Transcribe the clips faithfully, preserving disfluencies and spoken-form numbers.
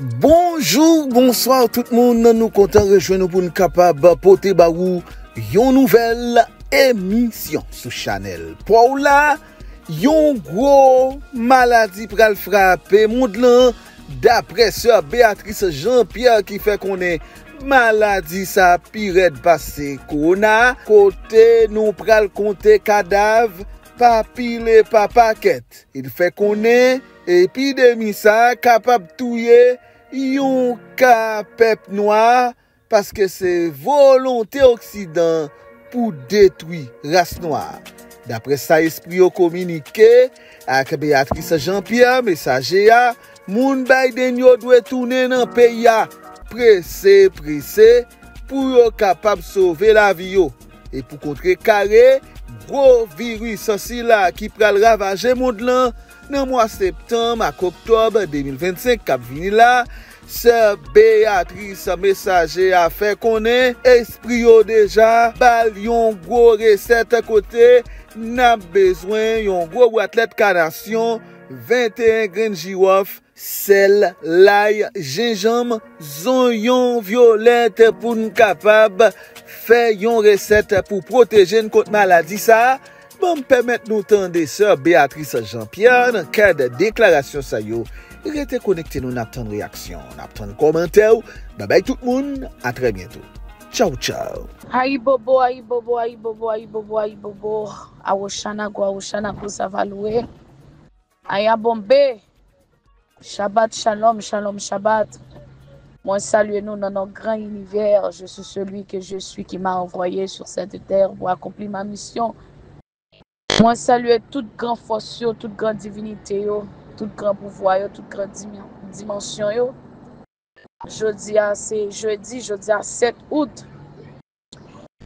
Bonjou, bonswa tout moun, nou kontan rejwenn nou pou n kapab pote ba ou yon nouvèl emisyon sou chanèl pa w la. Yon gwo maladi pral frape mond lan, daprè sè Beatrice Jean Pierre ki fè konnen maladi sa pi rèd pase kowona, kote nou pral konte kadav pa pile pa pakèt. Li fè konnen epidemi sa kapab touye yon ka pèp nwa, paske se volonte oksidan pou detwi ras nwa. Daprè sa espri yo kominike ak Beatrice Jean Pierre, mesaje a, moun Biden yo dwe tounen nan peyi a prese prese pou yo kapab sove lavi yo. E pou kontrekare gwo viris sila ki pral ravaje mond lan nan mwa septanm ak oktòb de mil vennsenk k ap vini la, sè Beatrice Messager a fè konnen espri yo deja ba l yon gwo resèt kote n ap bezwen yon gwo bwat lèt kanasyon, venteyen grenn jiwòf, sèl, lay, jenjanm, zonyon vyolèt pou n kapab fè yon resèt pou pwoteje n kont maladi sa a. Ban m pèmèt nou tande sè Beatrice Jean Pierre nan kad deklarasyon sa yo. Rete konekte, nou n ap tann reyaksyon, n ap tann kòmantè w. Babay tout moun, a trè byento. Tchaw tchaw. Ayibobo, ayibobo, ayibobo, ayibobo, ayibobo. Awoshana go, awoshana go, sa va louwe. Aya bombe. Shabbat shalom, shalom shabbat. Mwen salye nou nan non gran inivè. Je suis celui que je suis qui m'a envoyé sur cette terre pour accomplir ma mission. Mwen salye tout gran fòs yo, tout gran divinite yo, tout gran pouvwa yo, tout gran dimi- dimansyon yo. Jodi a se jedi, jodi a sèt out.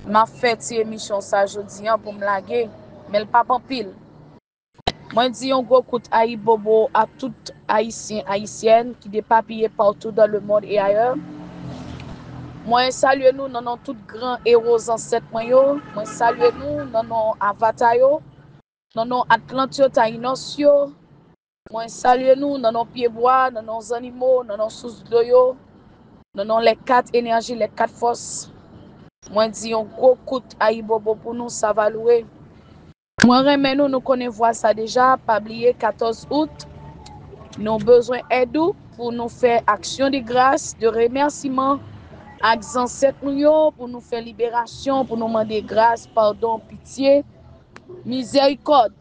M ap fè ti emisyon sa jodi an pou m lage, men l p ap anpil. Mwen di yon gwo kout ayibobo a tout Ayisyen, Ayisyèn ki depapiye partout dans le monde et ailleurs. Mwen salye nou nan non tout gran ewo zansèt mwen yo. Mwen salye nou nan non Avata yo, nan non Atlant yo, Tayinos yo. Mwen salye nou nan non pyebwa, nan non zannimo, nan non sous dlo yo, nan non lè kat enèji, lè kat fòs. Mwen di yon gwo kout ayibobo pou nou, sa va louwe. Mwen renmen nou, nou konnen vwa sa deja, pa bliye katòz out, nou bezwen èd ou pou nou fè aksyon de gras, de remèsiman ak zansèt nou yo, pou nou fè liberasyon, pou nou mande gras, padon, pitye, mizèrikòd.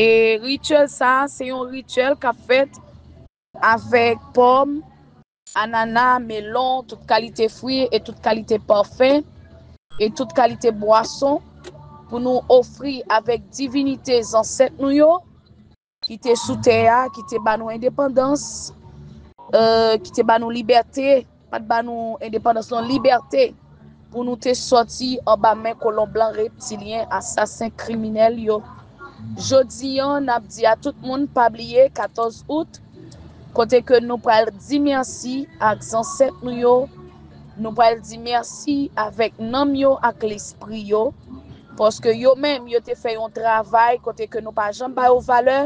E rityèl sa a, se yon rityèl k ap fèt avèk pòm, anana, melon, tout kalite fwi e tout kalite pafen e tout kalite bwason pou nou ofri avèk divinite zansèt nou yo ki te sou tè a, ki te ba nou endepandans, euh, ki te ba nou libète, pa t ba nou endepandans non, libète, pou nou te sòti anba men kolon blan reptilyen, asasen, kriminèl yo. Jodi an, n ap di a tout moun pa bliye katòz out, kote ke nou pral di mèsi ak zansèt nou yo, nou pral di mèsi avèk nanm yo ak lespri yo, paske yo menm yo te fè yon travay kote ke nou pa janm ba yo valè,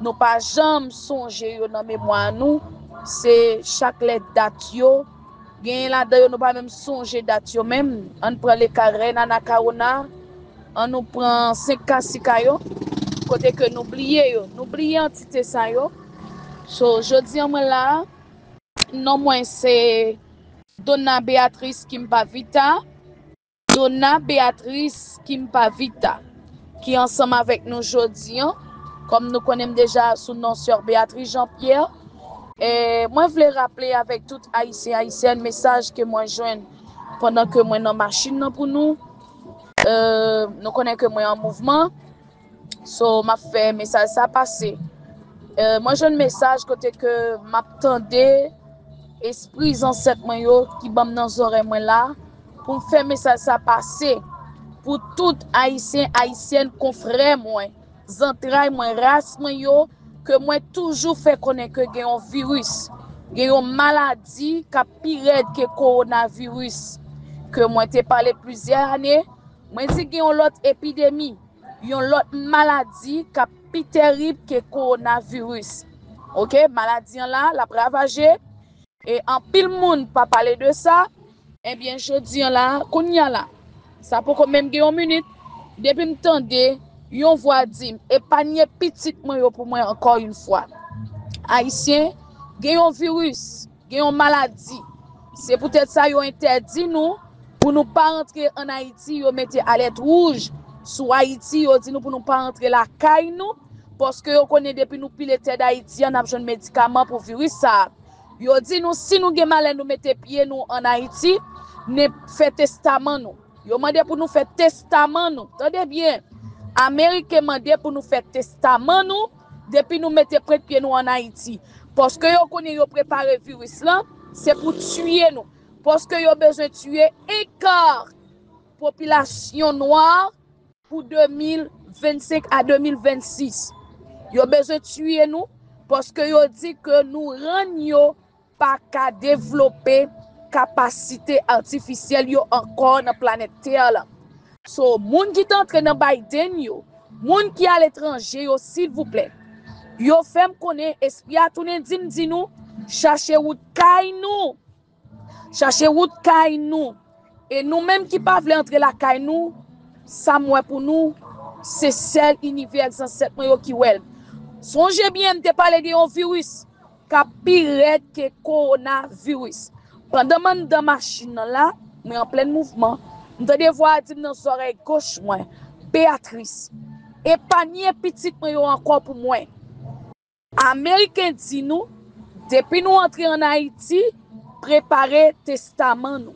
nou pa janm sonje yo nan memwa nou. Se chak lè dat yo, genyen ladan yo nou pa menm sonje dat yo menm. Ann pran leka Rèn Anakawona, ann nou pran senk kasika yo, kote ke nou bliye yo, nou bliye antite sa yo. So, jodi an mwen la, non mwen se Donna Beatrice Kimpa Vita. Donna Beatrice Kimpa Vita, ki ansanm avèk nou jodi an, kòm nou konnen m deja sou non sè Beatrice Jean Pierre. E mwen vle raple avèk tout Ayisyen, Ayisyèn, mesaj ke mwen jwenn pandan ke mwen nan machin nan pou nou. E, nou konnen ke mwen an mouvman. So, m ap fè mesaj sa pase. E, mwen jwenn mesaj kote ke m ap tande espri zansèt mwen yo ki ban m nan zòrèy mwen la pou m fè mesaj sa pase pou tout Ayisyen, Ayisyèn, konfrè mwen, zantray mwen, ras mwen yo, ke mwen toujou fè konnen ke gen yon viris, gen yon maladi k ap pi rèd ke kowonaviris, ke mwen te pale plizyè ane. Mwen di gen yon lòt epidemi, yon lòt maladi k ap pi tèrib ke kowonaviris. Ok, maladi an la, l ap ravaje. E anpil moun pa pale de sa. Ebyen, jodi an la, kounye a la, sa poko menm gen yon minit, depi m tande yon vwa di m, "Epanye pitit mwen yo pou mwen ankò yon fwa." Ayisyen, gen yon viris, gen yon maladi. Se poutèt sa yo entèdi nou pou nou pa rantre ann Ayiti, yo mete alèt wouj sou Ayiti, yo di nou pou nou pa rantre lakay nou, paske yo konnen depi nou pile tè Dayiti an, n ap jwenn medikaman pou viris sa a. Yo di nou, si nou gen malè nou mete pye nou ann Ayiti, ne fè testaman nou. Yo mande pou nou fè testaman nou. Tande byen. Ameriken mande pou nou fè testaman nou depi nou mete pwent pye nou ann Ayiti. Paske yo konnen yo prepare viris lan, se pou tiye nou. Paske yo bezwen tiye en ka popilasyon nwa pou de mil vennsenk a de mil vennsis. Yo bezwen tiye nou paske yo di ke nou rann yo pa ka devlope kapasite atifisyèl yo ankò nan planèt tè lan. So, moun ki t antre nan Biden yo, moun ki aletranje yo, silvouplè, yo fè m konnen espri a tounen di m di nou, chache wout kay nou. Chache wout kay nou. E nou menm ki pa vle antre lakay nou, sa m wè pou nou, se sèl inivè zansèt mwen yo ki wè l. Sonje byen, m te pale de yon viris k ap pi rèd ke kowonaviris. Pandan m anndan machin nan la, mwen an plen mouvman, m tande vwa a di m nan zòrèy goch mwen, "Beatrice, epanye pitit mwen yo ankò pou mwen." Ameriken di nou, depi nou antre ann Ayiti, prepare testaman nou.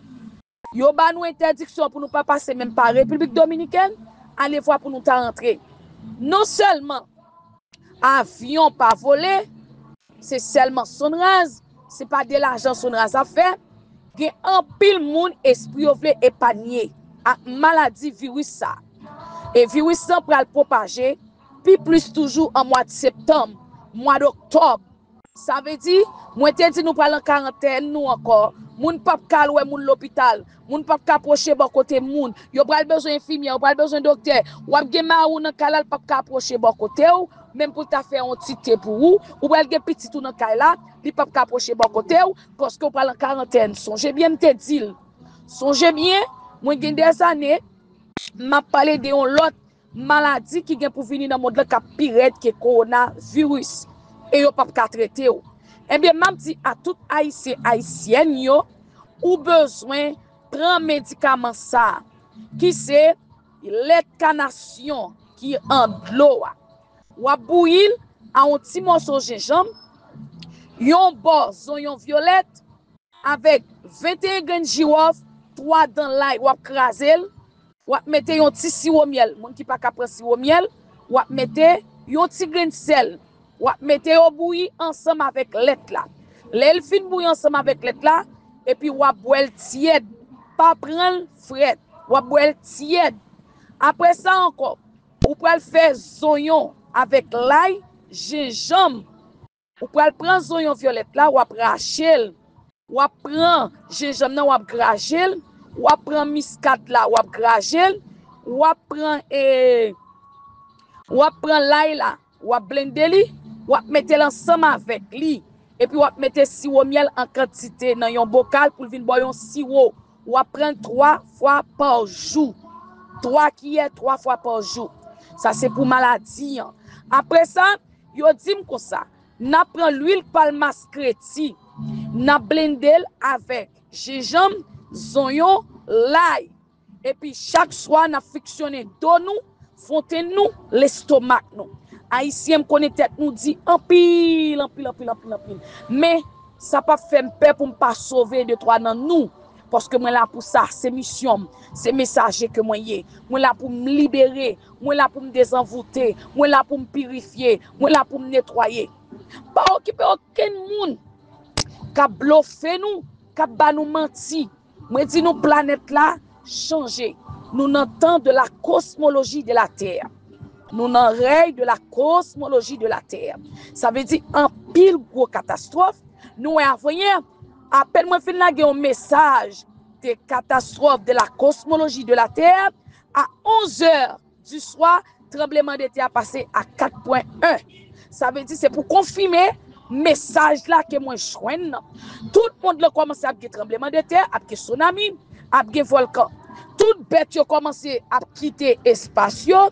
Yo ba nou entèdiksyon pou nou pa pase menm pa Repiblik Dominikèn, alevwa pou nou ta rantre. Non sèlman avyon pa vole, se sèlman Sonraz, se pa de lajan Sonraz ap fè, gen anpil moun espri yo vle epanye ak maladi viris sa. E viris lan pral pwopaje pi plis toujou an mwa septanm, mwa doktòb. Sa vle di, mwen te di nou pral an karantèn nou ankò. Moun p ap ka al wè moun lopital. Moun p ap ka pwoche bò kote moun. Yo pral bezwen enfimyè, yo pral bezwen doktè. W ap gen mari w nan kay la, l p ap ka pwoche bò kote w, menm pou l ta fè yon ti te pou ou. Ou pral gen pitit ou nan kay la, li p ap ka pwoche bò kote w, paske w pral an karantèn. Sonje byen, m te di l. Sonje byen, mwen gen dèzane, m ap pale de yon lòt maladi ki gen pou vini nan mond lan k ap pi rèd ke kowonaviris. E yo p ap ka trete w. Ebyen, m ap di a tout Ayisyen, Ayisyèn yo, ou bezwen pran medikaman sa a, ki se lèt kanasyon ki an dlo a. W ap bouyi l a yon ti mòso jenjanm, yon bò zonyon vyolèt, avèk venteyen grenn jiwòf, twa dan lay, w ap kraze l, w ap mete yon ti siwo myèl. Moun ki pa ka pran siwo myèl, w ap mete yon ti grenn sèl. W ap mete yo bouyi ansanm avèk lèt la. Lè l fin bouyi ansanm avèk lèt la, epi w ap bwè l tyèd. Pa pran l frèt. W ap bwè l tyèd. Apre sa ankò, ou pral fè zonyon avèk lay, jenjanm. Ou pral pran zonyon vyolèt la, w ap rache l. W ap pran jenjanm nan, w ap graje l. W ap pran miskad la, w ap graje l. W ap pran, e, w ap pran lay la, w ap blende li, w ap mete l ansanm avèk li. Epi w ap mete siwo myèl an kantite nan yon bokal pou l vin ba w yon siwo. W ap pran l twa fwa pa jou. Twa kiyè, twa fwa pa jou. Sa se pou maladi an. Apre sa, yo di m konsa, n ap pran lwil palmas kreti, n ap blende l avèk jenjanm, zonyon, lay. Epi chak swa, n ap fiksyonnen do nou, fontenn nou, lestomak nou. Ayisyen, m konnen tèt nou di anpil, anpil, anpil, anpil, anpil. Men, sa p ap fè m pè pou m pa sove de twa nan nou. Paske mwen la pou sa, se misyon m, se mesaje ke mwen ye. Mwen la pou m libere, mwen la pou m dezanvoute, mwen la pou m pirifye, mwen la pou m netwaye. Pa okipe okenn moun k ap blofe nou, k ap ba nou manti. Mwen di nou, planèt la chanje. Nou nan tan de la kosmoloji de la tè. Nou nan rèy de la kosmoloji de la tè. Sa vle di anpil gwo katastwòf. Nou wè avanyè, apèn mwen fin lage yon mesaj de katastwòf de la kosmoloji de la tè a onz è di swa, tranbleman de tè a pase a kat pwen en. Sa vle di se pou konfime mesaj la ke mwen jwenn nan. Tout mond lan kòmanse ap gen tranblemanntè, ap gen tsunami, ap gen vòlkan. Tout bèt yo kòmanse ap kite espas yo,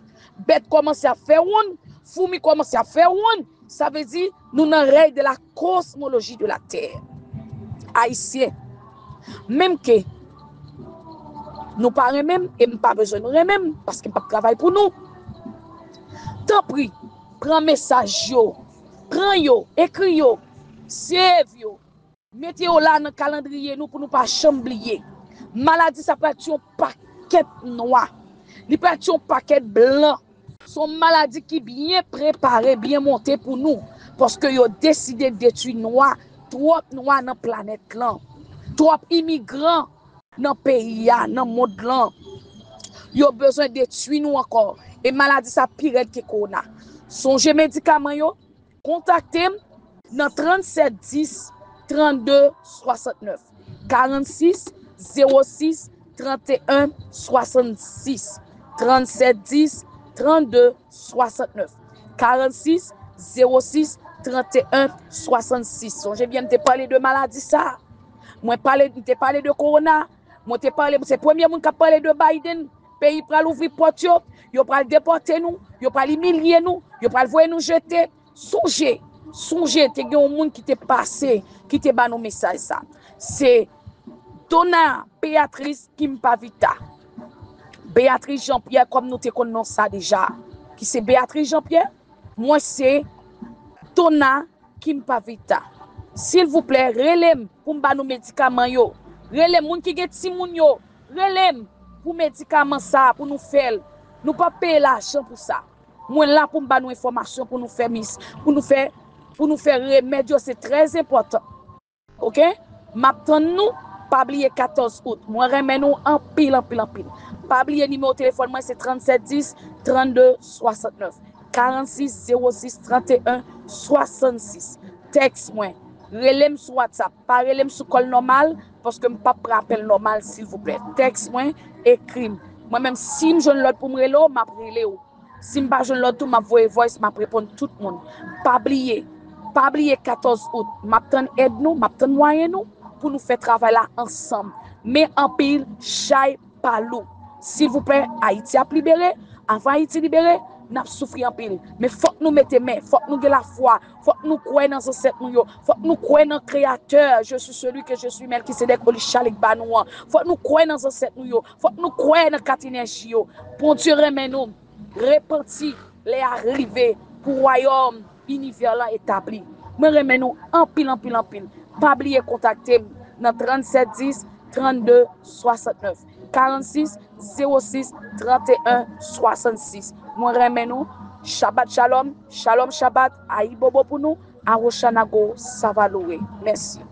bèt kòmanse ap fè wonn, foumi kòmanse ap fè wonn. Sa vle di nou nan rèy de la cosmologie de la terre. Ayisyen, menm ke nou pa renmen m e m pa bezwen nou renmen m paske m p ap travay pou nou. Tanpri, pran mesaj yo, pran yo, ekri yo, save yo, mete yo la nan kalandriye nou pou nou pa janm bliye. Maladi sa pral tiye yon pakèt nwa. Li pral tiye yon pakèt blan. Se yon maladi ki byen prepare, byen monte pou nou. Paske yo deside detwi nwa, twòp nwa nan planèt lan. Twòp imigran nan peyi a, nan mond lan. Yo bezwen detwi nou ankò. E maladi sa pi rèd ke kowona. Sonje medikaman yo, kontakte m nan tranntsèt dis trannde swasantnèf, karannsis zewo sis tranteyen swasannsis, tranntsèt dis trannde swasantnèf, karannsis zewo sis tranteyen swasannsis. Sonje byen, m te pale de maladi sa. Mwen pale, m te pale de kowona. Mwen te pale, se premye moun k ap pale de Biden. Peyi pral ouvri pòt yo, yo pral depòte nou, yo pral imilye nou, yo pral voye nou jete. Sonje, sonje, te gen yon moun ki te pase, ki te ba nou mesaj sa. Se Dona Beatrice Kimpavita. Beatrice Jean-Pierre, kòm nou te konn non sa deja, ki se Beatrice Jean-Pierre. Mwen se Dona Kimpavita. Silvouplè, rele m pou m ba nou medikaman yo. Rele m, moun ki gen timoun yo, rele m pou medikaman sa a, pou nou fè l. Nou p ap peye lajan pou sa. Mwen la pou m ba nou enfòmasyon pou nou fè mis, pou nou fè, pou nou fè remèd yo, se trè enpòtan. Oke? M ap tann nou. Pa bliye katòz out. Mwen renmen nou anpil, anpil, anpil. Pa bliye nimewo telefòn mwen se tranntsèt dis trannde swasantnèf, karannsis zewo sis tranteyen swasannsis. Tèks mwen. Rele m sou WhatsApp. Pa rele m sou kòl nòmal, paske m p ap pran apèl nòmal, silvouplè. Tèks mwen, ekri m. Mwen menm, si m jwenn lòd pou m rele w, m ap rele w. Si m pa jwenn lòd tou, m ap voye voice, m ap reponn tout moun. Pa bliye, pa bliye katòz out. M ap tann èd nou, m ap tann mwayen nou pou nou fè travay la ansanm. Men anpil, chay pa lou. Silvouplè, Ayiti ap libere. Avan Ayiti libere, n ap soufri anpil. Men fòk nou mete men, fòk nou gen lafwa, fòk nou kwè nan zansèt nou yo, fòk nou kwè nan Kreyatè, Je suis celui que je suis, Mèlkisedèk Olichalik ba nou an. Fòk nou kwè nan zansèt nou yo, fòk nou kwè nan kat enèji yo. Bondye renmen nou. Repanti, lè a rive pou wayòm inivè lan etabli. Mwen renmen nou anpil, anpil, anpil. Pa bliye kontakte m nan tranntsèt dis trannde swasantnèf, karannsis zewo sis tranteyen swasannsis. Mwen renmen nou. Shabbat shalom, shalom shabbat, ayibobo pou nou. Awoshanago Savalore. Mèsi.